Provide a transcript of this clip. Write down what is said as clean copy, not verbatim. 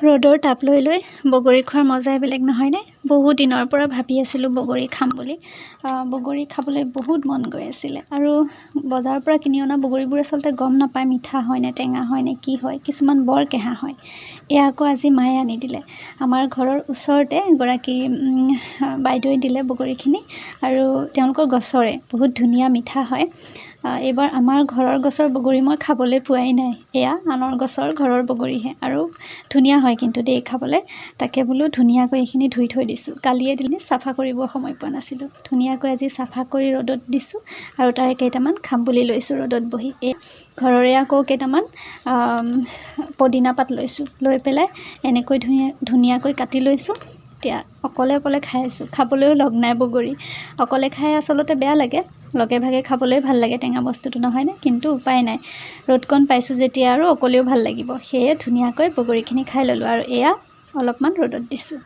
ৰ'দৰ তাপ লৈ লৈ বগৰী খোৱাৰ মজাই বেলেগ, নহয়নে? বহুত দিনৰ পৰা ভাবি আছিলোঁ বগৰী খাম বুলি। বগৰী খাবলৈ বহুত মন গৈ আছিলে আৰু বজাৰৰ পৰা কিনি অনা বগৰীবোৰ আচলতে গম নাপায় মিঠা হয় নে টেঙা হয় নে কি হয়। কিছুমান বৰ কেঁহা হয়। এয়া আকৌ আজি মায়ে আনি দিলে। আমাৰ ঘৰৰ ওচৰতে এগৰাকী বাইদেৱে দিলে বগৰীখিনি আৰু তেওঁলোকৰ গছৰে বহুত ধুনীয়া মিঠা হয়। এইবাৰ আমাৰ ঘৰৰ গছৰ বগৰী মই খাবলৈ পোৱাই নাই। এয়া আনৰ গছৰ ঘৰৰ বগৰীহে আৰু ধুনীয়া হয় কিন্তু দেই খাবলৈ। তাকে বোলো ধুনীয়াকৈ এইখিনি ধুই থৈ দিছোঁ। কালিয়ে দিলে, চাফা কৰিব সময় পোৱা নাছিলোঁ। ধুনীয়াকৈ আজি চাফা কৰি ৰ'দত দিছোঁ আৰু তাৰে কেইটামান খাম বুলি লৈছোঁ ৰ'দত বহি। এই ঘৰৰে আকৌ কেইটামান পদিনা পাত লৈছোঁ। লৈ পেলাই এনেকৈ ধুনীয়াকৈ কাটি লৈছোঁ। এতিয়া অকলে অকলে খাই আছোঁ। খাবলৈও লগ নাই। বগৰী অকলে খাই আচলতে বেয়া লাগে। লগে ভাগে খাবলৈ ভাল লাগে টেঙা বস্তুটো, নহয়নে? কিন্তু উপায় নাই। ৰ'দকণ পাইছোঁ যেতিয়া আৰু অকলেও ভাল লাগিব। সেয়ে ধুনীয়াকৈ বগৰীখিনি খাই ল'লোঁ আৰু এয়া অলপমান ৰ'দত দিছোঁ।